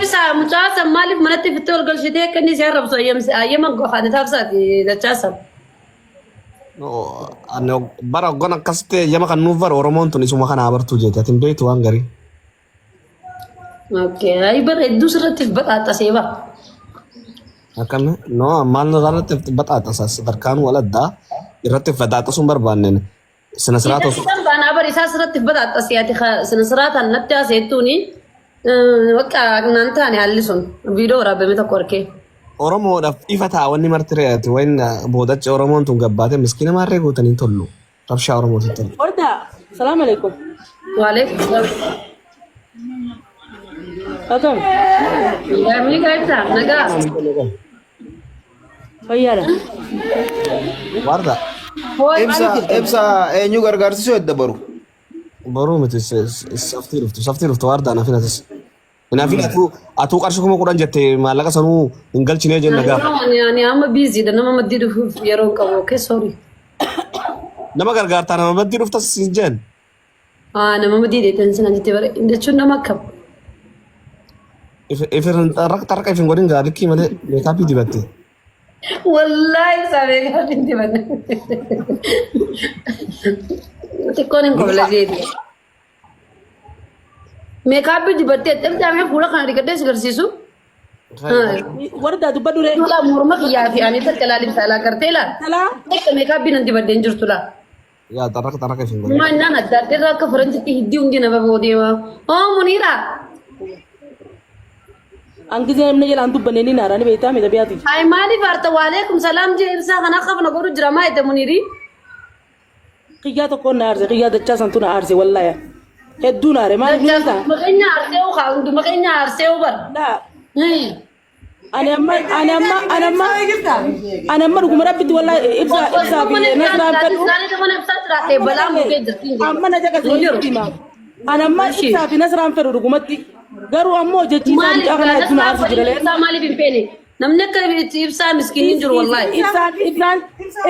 Ibsaa mucaa san maaliif manatti fittee ol galchitee akka inni si arrabsu ayyama gofaane taabsaati dachaa san. Ani bara hoggan akkasitti eeyyama kan nuuf bara Oromoon tun isuma kana abartuu jeeti. Ati hin beektu waan garii. Okay, ayi bara hedduu sirratti baxaaxasee bara. Akkami? No, maal irratti baxaaxasa sadarkaan wal addaa irratti baxaaxasuu hin barbaanneen. Sina siraata osoo. Isaan baanaa bara isaa sirratti baxaaxasee ati sina siraataan natti haaseettuuni bakka naan taane haalli sun viidiyoo waraabame tokko arkee. Oromoodhaaf ifa ta'a wanni marti re'ate wayin boodacha Oromoon tun gabbaate miskiina maarree gootanii tollu. Rabshaa Oromootiin tollu. Warda, salaam alaikum. Waalaikum salaam. Akkam? Gaamii gaayibsaa nagaa. Fayyaadha. Warda Hooy Ibsa ibsa eenyu gargaarsisuu edda boru. boruu miti saftii dhuftu saftii dhuftu warda naaf hinatis. Naaf atuu atuu qarshii 10,000 jette maallaqa sanuu hin galchinee jenna gaafa. Ani amma biiziidha nama maddii dhufuuf yeroo hin qabu. Okay sorry. Nama gargaartaa nama maddii dhuftas hin jeen. Ah nama maddii deetan sana jettee bare jechuun nama akkam. Ifin tarraqa ifin godhin gaa likkii malee meekaappii dibatte. Wallaahi isaa beekaa hin dibanne. Xiqqoon hin kofla jeeti. Meekaappii dibattee xirxaamee fuula kana dhiqadhee si agarsiisu. Warda dubbadhu ree. Laa morma kiyyaa fi ani takka laal ibsaa laa gartee laa. Talaa. Takka meekaappii nan dibadhee hin jirtu laa. Yaa xarraqa xarraqa ifin godhin. Mannaan adda adda irraa akka faranjitti hiddii hundi nama boodeema. Oo Muniira. An gisee namni jalaan dubbanne ni naara ni beektaa miti biyaati. Ay maaliif arta waaleekum salaam jee ibsaa kana akka na godhu jira maa jedhe Muniiri. Kiyyaa tokkoon na aarse kiyyaa dachaa santu na aarse wallaahi. Hedduu na aare maaliif ni beektaa? Hunduma keenya aarsee kaa hunduma keenya aarsee bar. Laa ani amma ani amma ani amma ani amma dhuguma rabbitti wallaahi ibsaa ibsaa fi nasraan fedhu. Amma na jaqas walitti hima. Ani amma ibsaa fi nasraan fedhu dhugumatti. Garuu ammoo jechi isaa mucaa kana hedduu na aarsu jira leen. Maaliif hin feene? Namni akka ibsaa miskiin hin jiru wallaahi. Ibsaan ibsaan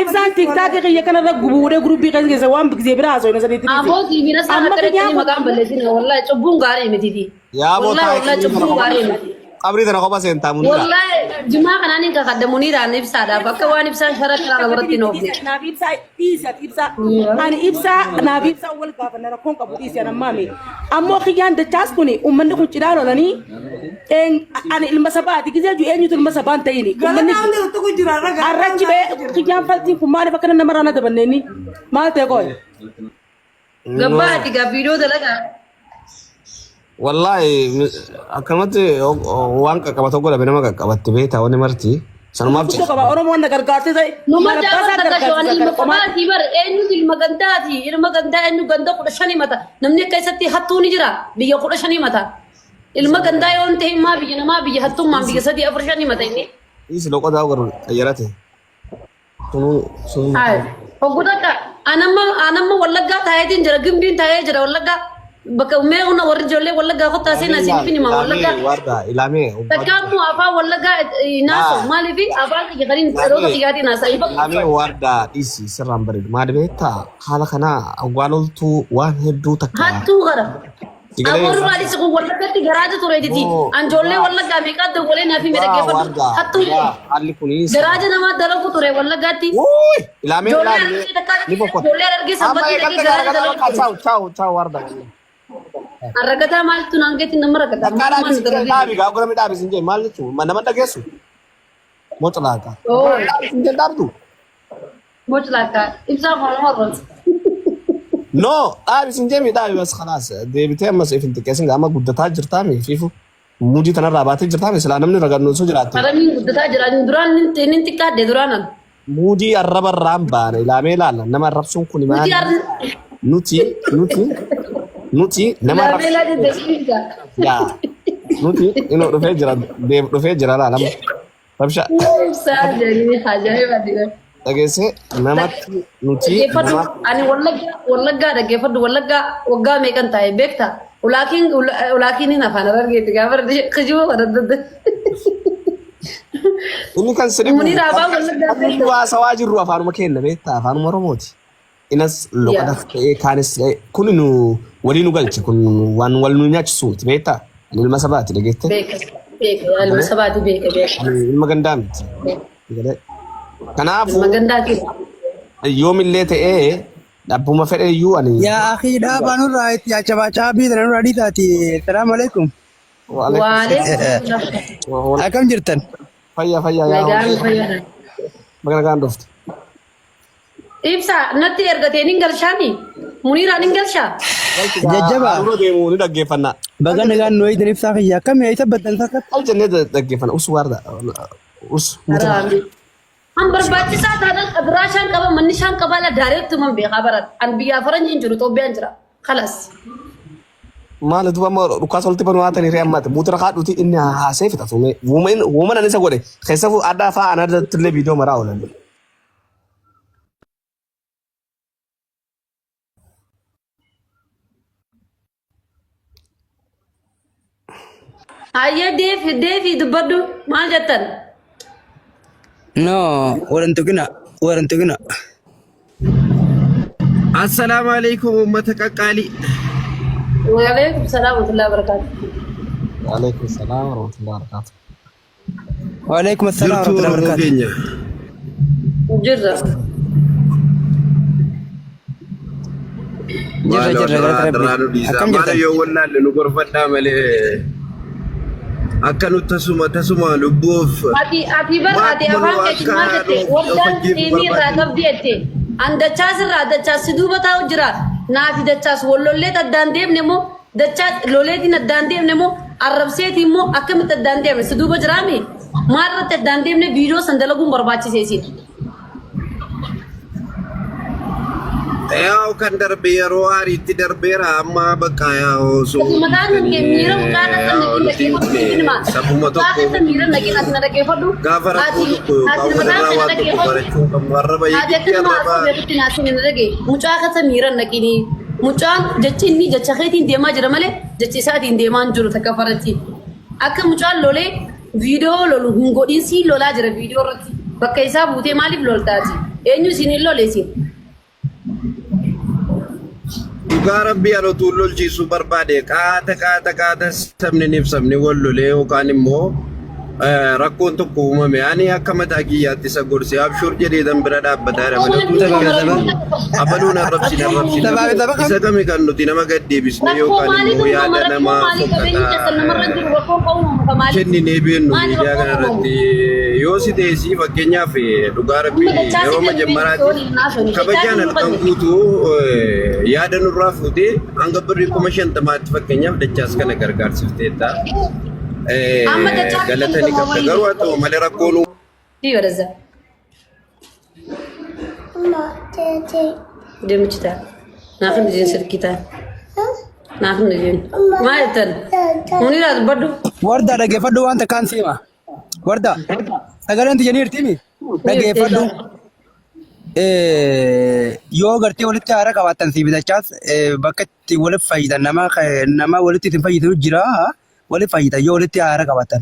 ibsaan tiiktaakii kiyya kanarra gubuudhee guruppii keessa keessa waan gisee biraa haasoo hin sadiitti dhiise. Abootii fi nasraan Amma akka kiyyaan reettanii maqaan balleessina wallaahi cubbuun gaarii mitiiti. Yaa boo Wallaahi taa'e wallaahi cubbuun gaarii miti. Qabrii tana kopha seentaa muniira. Wallaahi jimaa kanaan hin kakadha Muniiraan ibsaadhaaf akka waan ibsaan shara karaa namarratti hin oofne. Naaf ibsaa dhiisi ati ibsaa. Ani ibsaa naaf ibsaa wal gaafanna rakkoon qabu dhiisi ani ammaa mee. Ammoo kiyyaan dachaas kuni uummanni kun cidhaa lolanii ani ilma sabaati gisee ju eenyutu ilma sabaa hin ta'ini. Uummanni Galataa hundi tuttuqu jira irra arrachi bee kiyyaan faltiin kun maaliif akkana namarraa na dabanneenni maal ta'e qoy. Gabbaa ati gaa viidiyoo dalagaa. Wallaahi akkanumatti waan qaqqabatu godhame nama qaqqabatti beektaa wanni marti. Sanumaaf Guddoo qaba Oromoon na gargaarte ta'e. Numa Maal abbaa jaaba isaa takka gargaarsa shawaan ilma kana qomaa. qabaatii bar eenyutu ilma gandaati ilma gandaa eenyu ganda 15 mata namni akka isatti hattuu ni jira biyya 15 mata ilma gandaa yoo hin ta'in maa biyya namaa biyya hattummaan biyya sadii afur shanii mata inni. Dhiisi loqodaa garuu xayyarate. Sunuu sunuu. Hayi hoggu takka anamma anamma wallaggaa taa'eetiin jira gimbiin taa'ee jira wallaggaa bakka mee una warri ijoollee wallaggaa kottaa seenaa isiniif hin hima wallaggaa. Ilaamee warda ilaamee. Takka ammoo afaan wallaggaa naasa'u maaliif afaan kiyya kaniin dhaloota kiyyaatiin haasa'u. Ilaamee warda dhiisi sirraan bareedu. Maali beektaa haala kanaa hoggaa loltuu waan hedduu takka. Hattuu gara. Sigalee Aboo duraa dhisi kun wallaggatti garaaja ture diti. Oo, Anjoollee dhugaa. wallaggaa meeqaa dawwalee naaf hime Dhugaa dhaggeeffadhu. warda Hattuu dhugaa haalli kuni garaaja namaa dalagu ture wallaggaatti. Wuuy! Ilaamee Ijoollee ilaamee harargee takkaa ni fokkota. ijoollee harargee Amma sanbattii dhaqee eegalte garaaja gara dalagu bakka ture. chaaw chaaw chaaw warda. Arragataa maaltu naan geetti nama ragata. Takkaa Mootummaan dhaabi nu sin dararee dhaabi gaa ogurami dhaabi sin jee maal jechuun nama dhageessu. Moclaaka. Oo. Dhaabi sin jee dhaabdu. Moclaaka. Ibsaa koo nama horrooti. No dhaabi sin jee mi dhaabi bas khalaas deebitee ammas if hin xiqqeessin gaa amma guddataa jirtaa mi fiifu muudii tanarraa baatee jirtaa mi silaa namni ragannu osoo jiraatte. Haramiin guddataa jira. Duraan nin xiqqaadhe duraan an. Muudii arraba irraan baane ilaamee ilaala nama arrabsuun kun maali? Nuti Nuti nuti nuti nama ilaamee arrabsuun ilaa deddeebiin yaa nuti inuu dhufee jira deem dhufee jira laalama rabsha Ibsaa jedhanii ajaa'iba dhiira. dhageesse namatti nuti Dhaggeeffadhu nama ani wallaggaa wallaggaa dhaggeeffadhu wallaggaa waggaa meeqan taa'e beektaa ulaakiin ulaakiin hin afaan argeeti gaafa kijiba kana dadda. Inni kan si dhibu Munir afaan wallaggaa kan nuti haasawaa jirru afaanuma keenya beektaa afaanuma Oromooti. Inas loqodas ta'ee kaanis ta'ee kun nu walii nu galche kun waan wal nu nyaachisu miti beektaa. Ani ilma sabaati dhageette. Beeka. Beeka ilma sabaati beeka beeka. Ani ilma gandaa miti. Galee. Kanaafuu Ilma gandaati. yoomillee ta'ee dhabbuma fedhe iyyuu ani. Yaa akii dhaabaa nurraa itti achabaachaa tana nurraa dhiisaati. Salaamu alaikum. Waalaikum. Akkam jirtan? Fayya fayya yaa Nagaan hojii. fayyada. Baga nagaan dhufte. Ibsa natti ergatee nin galchaani? Muniiraan nin galchaa? Jajjabaa. Dura deemu ni dhaggeeffanna. Baga nagaan nu eegdan ibsaa kiyya. Akkam eessa baddan sakkat? Al jennee dhaggeeffanna. Us waarda. Us muta. Haraami. An barbaachisaa taanaan biraa shaan qaba manni shaan qaba la daareetti man beekaa baran. An biyyaa faranji hin jiru Itoophiyaan jira. Kalas. Maal duuba amma dhukaasa walitti banuu haatanii ree ammaati. Muutira kaadhuuti inni haasee fixatu. Woman ani isa godhe. Keessafuu addaa fa'aa ana irratti illee viidiyoo maraa oolan. Hayyee deefi deefi dubbadhu maal jettan? No, waran tuqina. Waran tuqina. Assalaamu alaikum uummata qaqqaalii. Waalaikum salaam wa rahmatullahi wa barakaatuh. Waalaikum salaam wa rahmatullahi wa barakatuh. Waalaikum assalam Jirtuu warahmatullahi Oromoo wabarakatuh. keenya. Jirra. Jirra Maaloo jirra duraa galata duraa rabbi. nu dhiisaa. Akkam Maaloo jirtan? yoo wallaalle nu gorfadhaa malee akka nu tasuma tasuma lubbuuf Ati ati bar ati maakuma nu afaan keetiin akka maal jette nu of wardaan ajjeefu qiimii irraa barbaadnu. qabdi jette. An dachaas irraa dachaas si duuba taa'u jira. Naafi dachaas wallolleet addaan deemne moo dachaas loleetiin addaan deemne moo arrabseetiin moo akkamitti addaan deemne si duuba jiraami? Maal irratti addaan deemne viidiyoo san dalaguun barbaachisee isin. Yaa'u kan darbe yeroo aariitti darbeera amma bakka yaa'u osoo Ati mataan kan kee miira mucaa irratti yaa'u naqin nuti dhaggeeffadhu sitti hima. sabuma Mucaa tokko irratti miira naqin ati na dhaggeeffadhu. gaafa rakkoo Ati tokko ati yookaan mataan walirraa kee na waan tokko dhaggeeffadhu. barachuu qabnu arraba Ati akka yegitti nama arraba haasoo beekutti naa sini na dhagaye. Mucaa kasa miira naqini. Mucaan jechi inni jecha keetiin deemaa jira malee jechi isaatiin deemaa hin jiru takka faratti. Akka mucaan lolee viidiyoo lolu hin godhin siin lolaa jira viidiyoo irratti. Bakka isaa buutee maaliif loltaati? Eenyu isin hin lole isin? Dhugaa rabbii ani utuu lolchiisuu barbaade qaata qaata qaata sabni niif sabni wal lolee yookaan immoo rakkoon tokko uumame ani akka mataa kiyyaatti isa gorse abshur jedhee tan bira dhaabbataa jira malee utuu Saba xiqqeessine saba. abaluun arrabsine arrabsine Sabaa fi saba kam? isa kami kan nuti nama gad deebisne Rakkoo yookaan maaliitu immoo uumama? yaada Rakkoo nama maalii qabeenyi keessan namarra hin fokkataa jiru rakkoon kan uumamu ka maaliiti? kenninee beennu Maali miidiyaa rakkoon kana uumamu? irratti yoo si teessii fakkeenyaaf dhugaa Amma rabbii dachaasii yeroo kan majammaraatti waliin haasofne kabajaan dachaasii nu halkan qabne. guutuu yaada nurraa fuutee hanga birrii 50,000tti fakkeenyaaf dachaas kana gargaarsifteetta. Amma dachaasii kan Galata ni gama qabda waliin. garuu haa ta'u malee rakkoon Sii badasa. Deemichi ta'a. Naaf hin ijeen silkii ta'a. Naaf hin ijeen. Maal jettan? Muniraa dubbadhu. Warda dhaggeeffadhu waan takkaan siima. Warda sagaleen tiyya ni hirtimi dhaggeeffadhu. Yoo gartee walitti haara qabaattan si bitachaas bakka itti walitti fayyidan nama nama walitti isin fayyisu jira walitti fayyidan yoo walitti haara qabaattan.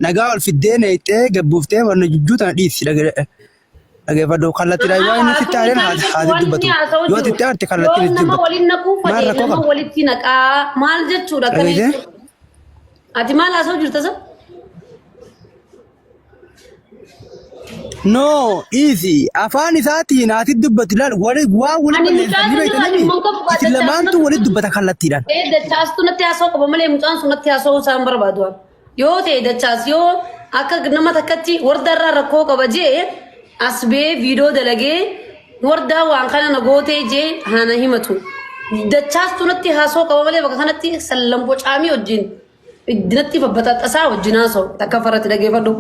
Nagaa ol fiddee neeyxee gabbuuftee wanna jujjuu tana dhiisi dhaggeeffadhu kallattiidhaan waan inni sitti aareen haa Wanni dubbatu haasa'u yoo jiru sitti aarte yoo kallattiin itti nama dubbatu waliin naquu maal fedhe rakkoo nama qaba walitti naqaa maal jechuudha akkana dhageessee jechuudha. Ati maal haasa'u jirta sa? No easy afaan isaatiin haati dubbatu ilaal wali waa wali Ani mucaa balleessan ni sana beektanii dhimma hin qabu isin dachaas lamaantu natti walitti dubbata kallattiidhaan. Ee dachaastu natti haasa'u qaba malee mucaan sun natti haasa'uu isaan barbaadu. Yoo ta'e dachaas yoo akka nama takkatti wardaarraa rakkoo qaba jee as bee viidiyoo dalagee wardaa waan kana na gootee jee hana himatu. Dachaastu natti haasa'uu qaba malee bakka kanatti sallambo caamii wajjin natti babbaxaxasaa wajjin haasa'u takka farratti dhageeffadhu.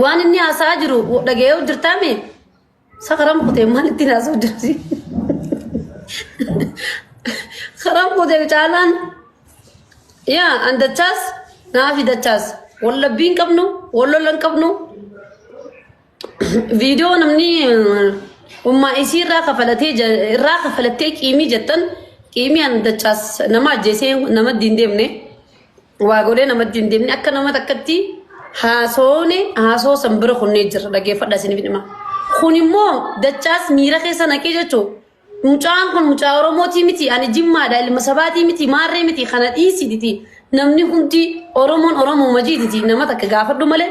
Waan inni haasa'aa jiru dhaga'ee jirtaame sakaram kutee maal ittiin haasa'u jirti? Karam kutee caalaan yaa an dachaas naafi dachaas wallabbii hin qabnu wallola hin qabnu viidiyoo namni ummaa isii irraa kafalatee irraa kafalattee qiimii jettan qiimii an dachaas nama ajjeesee nama hin deemne waa godhee namatti hin deemne akka nama takkatti haasoone haasoo san bira kunnee jirra dhaggeeffadha isiniif dhima. Kun immoo dachaas miira keessa naqee jechuun mucaan kun mucaa Oromootii miti ani Jimmaadha ilma sabaatii miti maarree miti kana dhiisiti. Namni hundi Oromoon Oromoo jiititi nama takka gaafadhu malee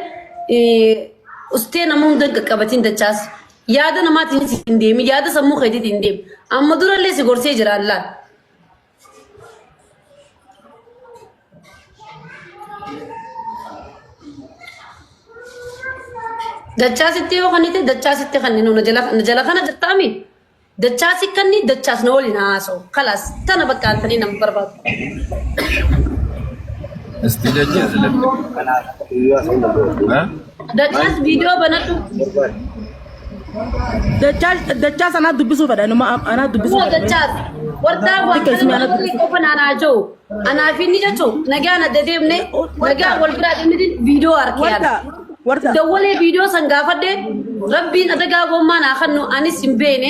ustee nama hunda hin qaqqabatin dachaas. Yaada namaatiin hin deemi yaada sammuu keetiitiin hin deemi. Amma durallee si gorsee jira allaan. Dachaasitti yoo kannite dachaasitti kanninu na jala kana jirtaami. Dachaasi kanni dachaas na waliin haasa'u. Kalaas tana bakka antanii nama barbaadu. Isti dachaas latte. Dachaas viidiyoo banadhu. Dachaas anaa dubbisuu fedha. Numa anaa dubbisuu Moo fedha. dachaas wardaa waan Xiqqeessi kana anaa warri dubbisuu. qofa naanaa jiru. Anaa fi inni jechuun nagaan adda deemne nagaan wal biraa deemne viidiyoo harkee Warda warda. Dawwalee viidiyoo san gaafadhe rabbiin adagaa gommaa naa kannu anis hin beene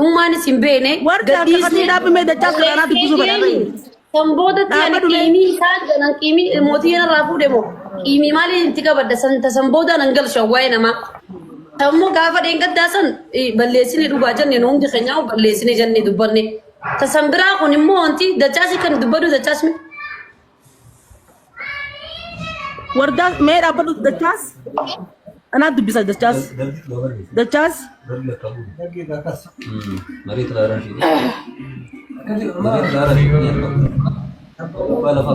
ummaanis hin beene Warda kakatee dhaabbimee dachaas kana anaa dubbisuu fedha. San boodatti ani Dhaabbadhu mee. qiimii isaan ganan qiimii mootii irraa fuudhe moo qiimii maalii itti qabadda san tasan booda nan galchu waa'ee namaa. Tammoo gaafa dheengaddaa san balleessine dhugaa jenne nu hundi keenyaa balleessine jenne dubbanne. Tasan biraa kun immoo wanti dachaasi kan dubbadhu dachaas mi. Wardaa mee dhaabbadhu dachaas. Anaa dubbisa dachaas. Dachaas.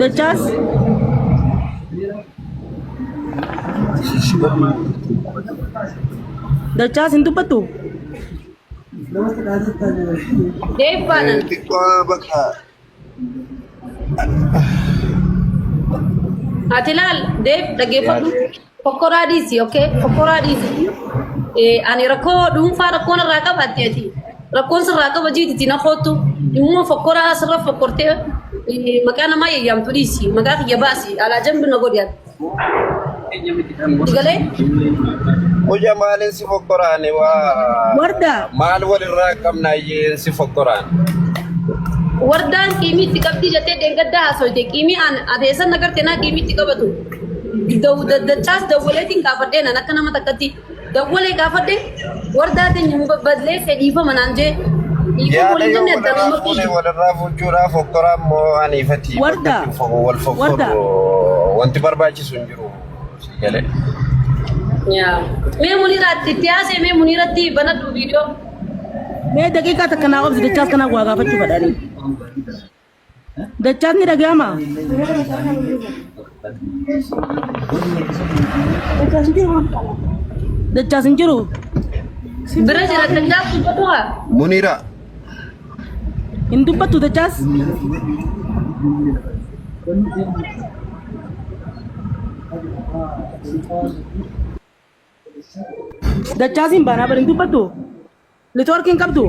Dachaas. Dachaas hin dubbattu? Deebbaanan. Xiqqoo bakka Ati laal deeb dhaggeeffadhu. Fokkoraa dhiisi okay fokkoraa dhiisi. Ani rakkoo dhuunfaa rakkoon irraa qabaatte ati rakkoon sirraa qaba jiititi na koottu immoo fokkoraa sirra fokkortee maqaa namaa yayyaamtu dhiisi maqaa kiyya baasi alaa jambi na godhi ati. Galee Muja maalin si fokkoraani waa Warda. maal walirraa qabnaayyee si fokkoraan. Wardaan qiimii itti qabdii jettee dheengaddaa haasoyte qiimii an ateessan nagarte naa qiimii itti qabatu. Dachaas dawwaleetiin gaafadhee nan akka nama takkatti dawwalee gaafadhe wardaa teenya balleessee dhiifama naan jee dhiifama Yaada waliin yoo jenne addaan walirraa amma fuune fiigi. walirraa fuuchuudhaaf fokkoraa immoo aniifati bakka Warda. itti wal Warda. fokkoru wanti barbaachisu hin jiru. Si galee. Yaa. Mee muniiraatti itti haasee mee muniiratti banadhu viidiyoo. Mee daqiiqaa takka naa obsi dachaas kanaa waa gaafachuu fedhanii. Dachaas ni dhaga'ama. Dachaas hin jiru. Bira jira dachaas dubbatu haa. Muniira. Hin dubbattu dachaas. Dachaas hin baanaa bari hin dubbattu. Network hin qabdu.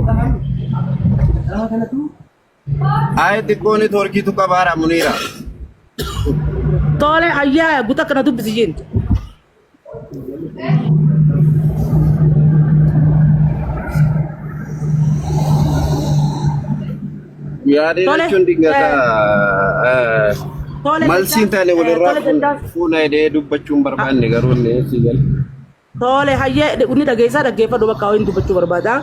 Ayi xiqqoo neetwoorkiitu qabaara Muniira. Tole ayyaa guta kana dubbisi jeen. Yaadee Tole. jechuun dingata Tole malsiin dachaas. taane walirraa Tole dachaas. fuuna jedhee dubbachuun barbaanne garuu inni si gala. Tole hayyee inni dhageessaa dhaggeeffadhu bakka ho'iin dubbachuu barbaada.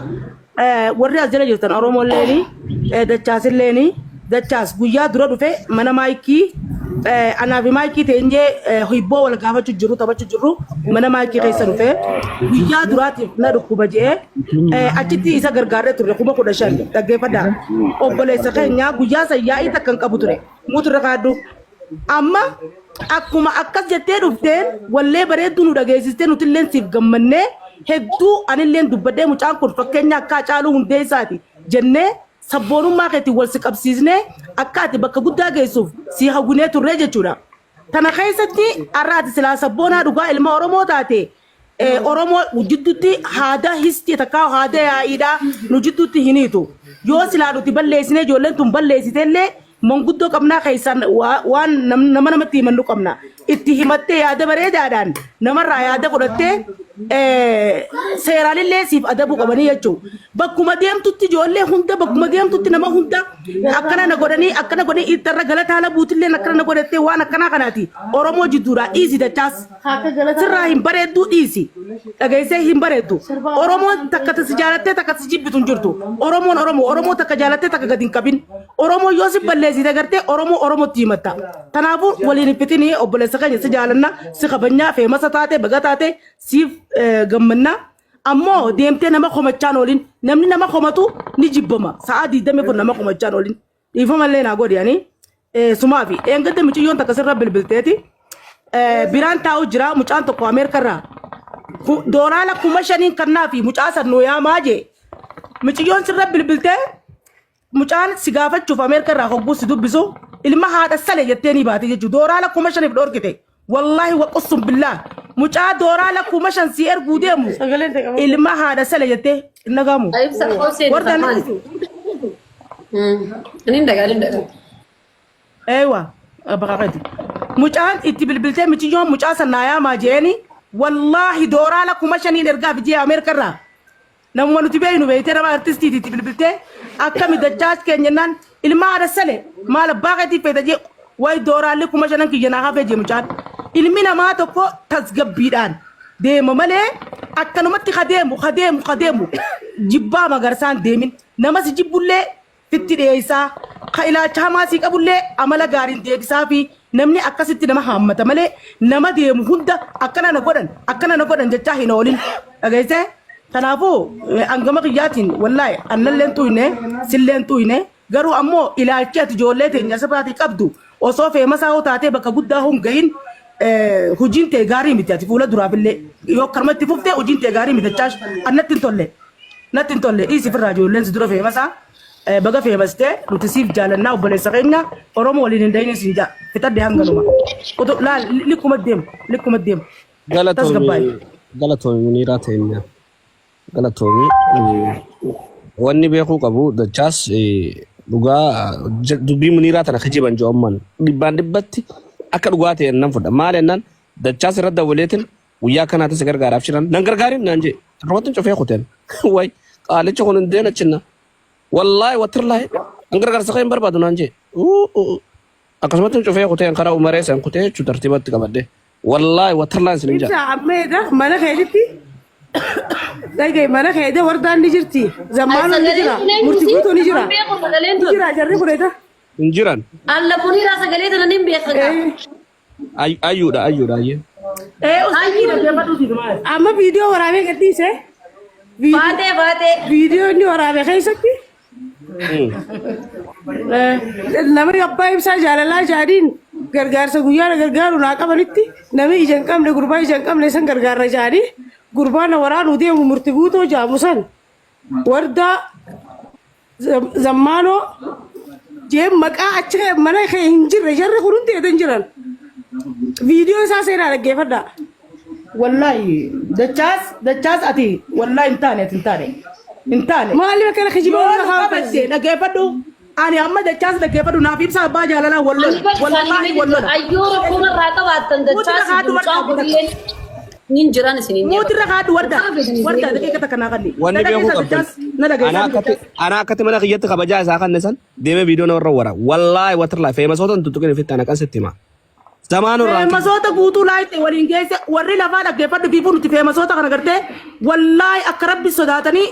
Warri as jala jirtan Oromoolleeni Dachaasilleeni Dachaas guyyaa dura dhufe mana maayikii anaa fi maayikii teenyee hibboo wal gaafachuu jirru taphachuu jirru mana maayikii keessa dhufe guyyaa duraatiif na dhukkuba je'ee achitti isa gargaarree turre 15,000 dhaggeeffadha. Obboleessa keenya guyyaa san yaa'ii takka hin qabu ture muturra kaaddu. Amma akkuma akkas jettee dhufteen wallee bareedduu nu dhageessistee nutilleen siif gammannee hedduu anilleen dubbadhee mucaan kun fakkeenya akka Hacaaluu Hundeessaati jennee sabboonummaa keetiin wal si qabsiisnee akka ati bakka guddaa geessuuf si hawwinee turree jechuudha. Tana keessatti har'a ati silaa sabboonaa dhugaa ilma Oromoo taate Oromoo jidduutti haada histi takkaa haada yaa'iidhaa nu jidduutti hin hiitu. Yoo silaa nuti balleessinee ijoolleen tun balleessitellee manguddoo qabnaa keessaan waan nama namatti himannu qabna. Itti himattee yaada bareedaadhaan namarraa yaada fudhattee Seeraanillee siif adabuu qabanii jechuudha. Bakkuma deemtutti ijoollee hunda bakkuma deemtutti nama hunda akkana na godhanii akkana godhanii ittarra galataa labuutillee akkana na godhattee waan akkanaa kanaati. Oromoo jidduudhaa dhiisi dachaas. Sirraa hin bareedduu dhiisi. Dhageessee hin bareeddu. Oromoon takka si jaalattee takka si jibbitu hin jirtu. Oromoon Oromoo Oromoo takka jaalattee takka gadi hin qabin. Oromoo yoo si balleessite gartee Oromoo Oromootti himatta. Kanaafuu waliin hin fixinii obboleessa keenya si jaalanna si kabajnaa feemasa taate baga taate siif gammanna. Ammoo deemtee nama komachaan oolin namni nama komatu ni jibbama. Sa'aa 24 nama komachaan oolin. Dhiifama illee naa godhi ani. Sumaafi dheengadda mucayyoon takka sirra bilbilteeti. Biraan taa'u jira mucaan tokko Ameerikarraa. Doolaala 5,000 kannaa fi mucaa san nuu yaamaa jee. Mucayyoon sirra bilbiltee Mucaan si gaafachuuf Ameerika irraa hogguu si dubbisu ilma haadha sale jettee ni baate jechuudha. Dooraala 5,000f dhorkite. Wallaahi waqussun billaah. Mucaa dooraala 5,000 si erguu deemu Sagaleen ta'e qabu. ilma haadha sale jettee hin dhagaamu. Ibsa qoosee Warra farhaan. Inni dhagaa inni dhagaa. Eewa baqaqeeti. Mucaan itti bilbiltee miciyyoon mucaa san naa yaamaa jeeni wallaahi dooraala 5,000n ergaa fijee Ameerika irraa. Namuma nuti beeknu beektee nama artistiiti itti bilbiltee akkami dachaas keenya jennaan ilma haadha sale maal abbaa keetii feeta jee wayi dooraalli 5,000 kiyya naa hafee jee mucaan. Ilmi namaa tokko tasgabbiidhaan deema malee akkanumatti ka deemu ka deemu ka deemu jibbaa magarsaan deemin nama si jibbullee fitti dhiyeessaa, ka ilaalcha hamaa sii qabullee amala gaariin deebisaafii, namni akkasitti nama haammata malee nama deemu hunda akkana na godhan akkana na godhan jechaa hin oolin. Dhageessee? Kanaafuu hangama kiyyaatiin wallaahi annalleen xuyne silleen xuyne garuu ammoo ilaalchi ati ijoollee teenya asirraatii qabdu osoo feemasaa hoo taatee bakka guddaa hoo hin gahin hojiin tee gaarii miti ati fuula duraafillee yoo akkanuma itti fuftee hojiin tee gaarii miti jechaa annatti hin tolle. Natti hin tolle dhiisi firraa ijoolleen si dura feemasaa baga feemastee nuti siif jaalannaa obboleessa keenya Oromoo waliin hin dayini siin jaa fixadhe hanganuma utu laal likkuma deemu likkuma deemu tasgabbaa'i. Galatoomi galatoomi Muniiraa teenya galatoomi wanni beekuu qabu dachaas dhugaa dubbii Muniiraa tana kijiban jo'amman dhibbaan dhibbatti akka dhugaa ta'e nan fudha maal jennaan dachaas irra dawwaleetin Guyyaa akkanaatiin si gargaaraaf jiran nan gargaarin naan jee. Akkamittiin cufee kuteen. Way qaalichi kun hin deenachinna. Wallaahi watirlaahi an gargaarsa kee hin barbaadu naan jee. Akkasumatti cufee kuteen karaa umaree san kutee jechuu tartiibatti qabadhe. Wallaahi watirlaahi isin hin jaa. Ibsa amma egaa mana keetitti dhagaye mana keete wardaan ni jirti zammaanoon ni Sagaleen jira kun eenyu murti si? guutuu ni jira An beeku sagaleen ni tun. jira jarri kun egaa. Hin jiran. Alla muniiraa sagalee tana nin beeka gaa. Ayyuudha ayyuudha ayyee. Ee ustaazii dhaggeeffadhu siif maal. Amma viidiyoo waraabee gadhiise. Faatee faatee. Viidiyoo inni waraabe keessatti namni abbaa ibsaa jaalalaa jaadiin gargaarsa guyyaa na gargaaru naa qabanitti namni ija hin qabne gurbaa ija hin qabne san gargaarra jaadii gurbaa na waraanuu deemu murti guutoo jaamu san wardaa Zammaanoo jee maqaa achi kee mana kee hin jirre jarri kun hundi eedan jiran. Viidiyoo isaa seenaa dhaggeeffadhaa. Wallaahi dachaas dachaas ati wallaahi hin taane ati hin taane hin taane. Maali bakka kana kijiba Yoo warra nu kaan qabatte dhaggeeffadhu ani amma dachaas dhaggeeffadhu naaf ibsa abbaa jaalalaa wal lola Ani bar isaanii wallaahi ni wal lola. Ayyoo rakkoo irraa qabaattan Muuti dachaas irra kaadhu mucaan warda kunillee nin jiran isiniin Muuti irra kaadhu warda Mucaa fedhan warda isin daqiiqa takka naa qalli. Wanni Na beekuu dhageessa qabdan. dachaas na dhageessa Ana akkatti ana akkatti mana kiyyatti kabajaa isaa kanne san deemee viidiyoo namarra wara. Wallaahi watirlaa feemasoota hin tuttuqin ofitti ana kan sitti hima. Zamaanuu irraa Feemasoota guutuu laayite waliin geesse warri lafaa dhaggeeffadhu fiifuu nuti feemasoota kana gartee wallaahi akka rabbi sodaatanii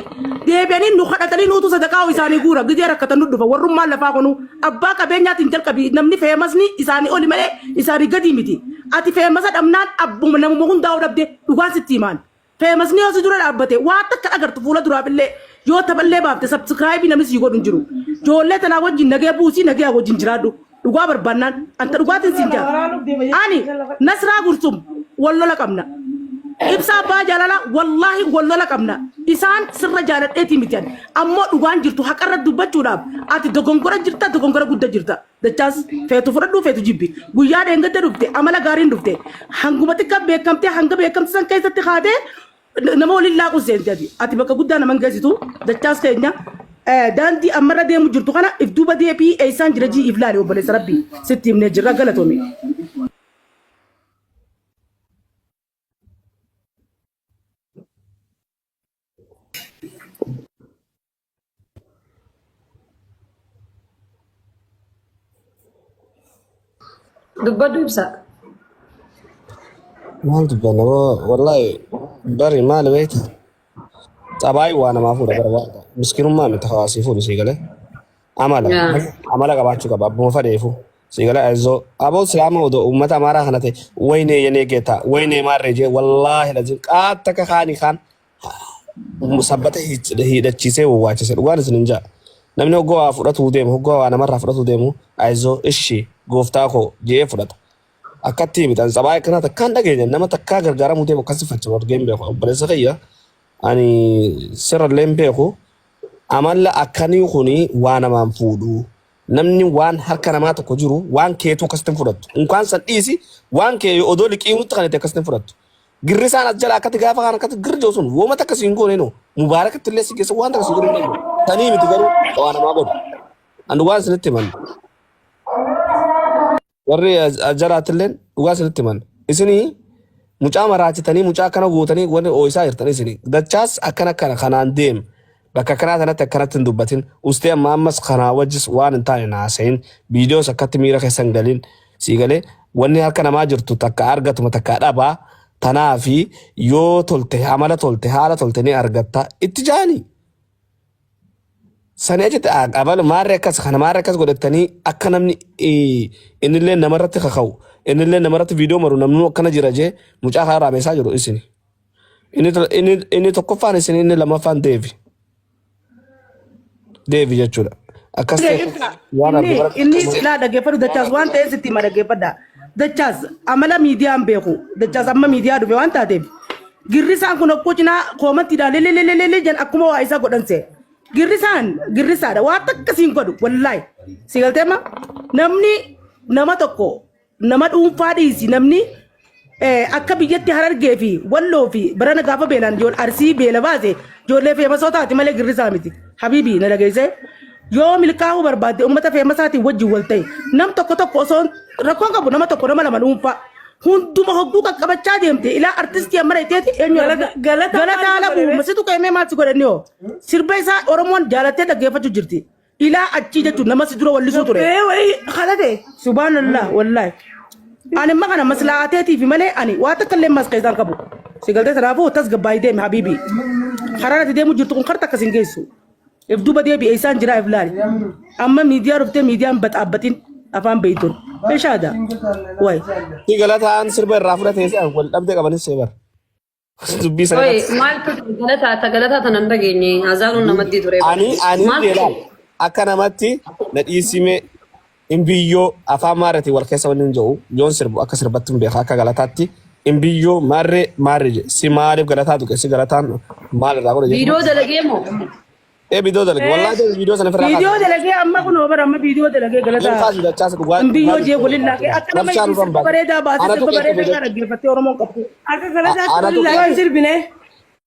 deebi'anii nu kadhatanii nuutu sadaqaa isaanii guura gizee rakkatan nu dhufa warrummaan lafaa kunu abbaa qabeenyaatiin jalqabi namni feemasni isaanii oli malee isaanii gadii miti ati feemasa dhabnaan abbuma namuma hundaa'uu dhabde dhugaan sitti himaan Feemasni yoo si dura dhaabbate waa takka agartu fuula duraaf illee yoo taphallee baafte sabskraayibii namni sii godhu hin jiru. Ijoollee tanaa wajjin nagee buusii nagee wajjin jiraadhu. Dhugaa barbaannaan anta dhugaatiin siin jaa. Ani Nasraa Gursum wal lola qabna. Ibsaa abbaa jaalalaa wallaahi wal lola qabna. Isaan sirra jaaladheetii miti ani. Ammoo dhugaan jirtu haqarra dubbachuudhaaf ati dogongora jirta dogongora gudda jirta. Dachaas feetu fudhadhuu feetu jibbi. Guyyaa dheengadda dhufte amala gaariin dhufte. Hanguma xiqqaa beekamtee hanga beekamti san keessatti kaatee nama waliin laaquu seente ati. Ati bakka guddaa nama hin geessitu. Dachaas keenya daandii ammarra deemu jirtu kana if duuba deebii eessaan jira jii if laali obboleessa rabbii sitti himnee jirra galatoomi. Dubbadhu ibsa. Maal dubbanna wallaahi bari maal beekta? Xabaay waa namaa fuudha bara waan miskinummaa miti hawaasii fuudhu sii galee. Amala amala qabaachuu qaba abbuma fadheefu sii galee ayizoo aboo silaama odoo uummata amaaraa kana ta'e waynee yenee geetaa waynee maarree jee wallaahi lazim qaata akka kaanii kaan sabbata hidhachiisee wawwaachise dhugaan isin hin jaa. Namni hoggoo waa fudhatuu deemu hoggoo waa namarraa fudhatuu deemu ayizoo ishii gooftaa koo jee fudhata. Akkatti miti ani tsabaa akkanaa takkaan dhageenya nama takkaa gargaaramuu deemu akkasi faccama argee hin beeku obboleessa kiyya ani sirrallee hin beeku amalla akkanii kuni waa namaan fuudhu namni waan harka namaa tokko jiru waan keetuu akkasitti hin fudhattu unkaan san dhiisi waan kee odoo liqii nutti kan itti akkasitti hin fudhattu Girrisaan as jala akkatti gaafa kaan akkatti girri jiru sun wooma takka siin goone noo mubaarakatti illee si keessa waan takka si godhu hin danda'u. Tanii miti garuu waa namaa godhu. An dhugaa isinitti himan. Warri as jalaatti illee dhugaa isinitti himan. Isinii mucaa maraachitanii mucaa akkana gootanii wanni ooyisaa jirtan isinii. Dachaas akkana akkana kanaan deem. Bakka akkanaa tanatti akkanatti hin dubbatin. Ustee amma ammas kanaa wajjis waan hin taane hin haasayin. Viidiyoos akkatti miira keessa hin galin. Sii galee wanni harka namaa jirtu takka argatuma takka dhabaa. Tanaafi yoo tolte amala tolte haala tolte ni argatta itti jaanii. Sani achitti abalu maarree akkas kana maarree akkas godhattanii akka namni innillee namarratti kaka'u innillee namarratti viidiyoo maru namni akkana jira jee mucaa kana raameessaa jiru isini. Inni to- inni inni tokkoffaan isin inni lammaffaan deevi. Deevi jechuudha. Akkas ta'e waan argu Inni bara inni silaa dhaggeeffadhu dachaas waan ta'eef sitti hima dhaggeeffadha. Dachaas amala miidiyaan beeku. Dachaas amma miidiyaa dhufe waan taateef. Girrisaan kun okkoo cinaa koomantiidhaan lelelelelele jedhan akkuma waa isaa godhan see. Girrisaan girrisaadha waan takka siin godhu wallaahi. Si galteema namni nama tokko Nama dhuunfaa dhiisi namni akka biyyatti harargee fi walloo fi barana gaafa beelaan ijool arsii beela baase ijoollee feemasootaati malee girrisaa miti. Habiibii na dhageessee yoo milkaa'uu barbaadde uummata feemasaatiin wajjin wal ta'e nam tokko tokko osoo rakkoon qabu nama tokko nama lama dhuunfaa hunduma hogguu qaqqabachaa deemte ilaa artistii amma dhayiteeti eenyu Galata galata maal galataa si labu godhe? masitu qeemee maal si godhanni hoo sirba isaa oromoon jaalattee dhaggeeffachuu jirti. Ilaa achii jechuun nama si dura wallisuu ture. Ee wayii kadhate. Subhanallah wallahi. Ani amma kana maslaateetiif malee ani waa takka illee mas keessaan qabu. Si galtee sanaafuu tasgabbaa'ii deemi habiibi. Karaan ati deemu jirtu kun karta akkas hin geessu. If duuba deebi'e isaan jiraa if laali. Amma miidiyaa dhuftee miidiyaan baxaabbatin afaan beeytuun. Meeshaadha. Wayi. Si galataan sirba irraa fudhatee si wal dhabdee qabanis seebar. Dubbii sana Oye, irratti. maaltu galataa ta galataa tanan dhageenye azaanuun namatti ture. Ani ani Maaltu jedhaan akka namatti na dhiisime imbiyyoo afaan maarreetiin wal keessa wanni hin jiru yoon sirbu akka sirbatti hin beeka akka galataatti imbiyyoo maarree maarree jedhe si maaliif galataa tuqe si galataan maal irraa godhe Viidiyoo jedhu dalagee moo? ee viidiyoo dalage wallaahi viidiyoo sana ofirraa Viidiyoo kaasa dalagee amma kun bara amma viidiyoo dalagee Hin galataa kaasu dachaas dhugaa Ambiyyoo dhugaa jee waliin laaqee akka nama Rabshaa inni nurra hin sirba baatu. bareedaa baasee Anatu sirba keessa bareedaa godhe. kana dhaggeeffattee Oromoon qabdu. Akka galataatti Anatu waliin keessa laaqee sirbine.